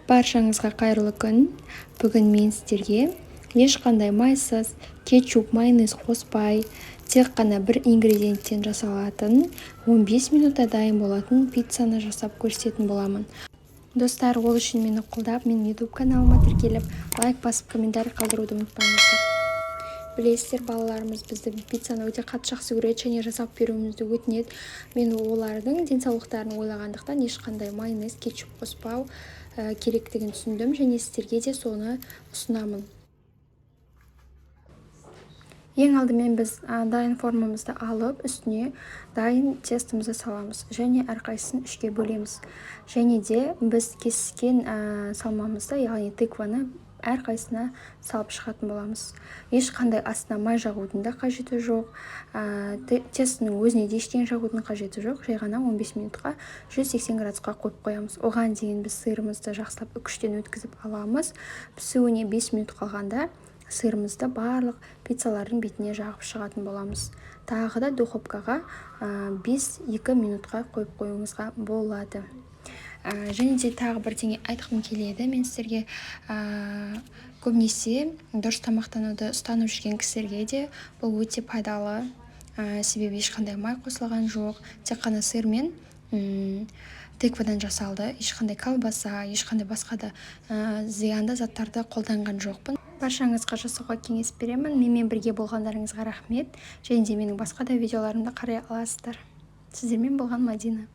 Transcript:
Баршаңызға қайырлы күн! Бүгін мен сіздерге ешқандай майсыз, кетчуп, майонез қоспай, тек қана бір ингредиенттен жасалатын, 15 минутта дайын болатын пиццаны жасап көрсететін боламын. Достар, ол үшін мені қолдап, менің YouTube каналыма тіркеліп, лайк басып, комментарий қалдыруды ұмытпаңыздар. Білесіздер, балаларымыз біздің пиццаны өте қатты жақсы көреді және жасап беруімізді өтінеді. Мен олардың денсаулықтарын ойлағандықтан, ешқандай майонез, кетчуп қоспау керектігін түсіндім және сіздерге де соны ұсынамын. Ең алдымен біз дайын формамызды алып, үстіне дайын тестомызды саламыз және әрқайсысын үшке бөлеміз. Және де біз кескен салмамызды, яғни тыкваны, әрқайсысына салып шығатын боламыз. Ешқандай астына май жағудың да қажеті жоқ, тестінің өзіне де ештеңе жағудың қажеті жоқ. Жай ғана 15 минутқа 180 градусқа қойып қоямыз. Оған дейін біз сырымызды жақсылап үкіштен өткізіп аламыз. Пісуіне 5 минут қалғанда сырымызды барлық пиццалардың бетіне жағып шығатын боламыз. Тағы да духовкаға 5-2 минутқа қойып қоюыңызға болады. Және де тағы бірдеңе айтқым келеді мен сіздерге. Көбінесе дұрыс тамақтануды ұстанып жүрген кісілерге де бұл өте пайдалы, себебі ешқандай май қосылған жоқ, тек қана сыр мен тыквадан жасалды. Ешқандай колбаса, ешқандай басқа да зиянды заттарды қолданған жоқпын. Баршаңызға жасауға кеңес беремін. Менімен бірге болғандарыңызға рахмет және де менің басқа да видеоларымды қарай аласыздар. Сіздермен болған Мадина.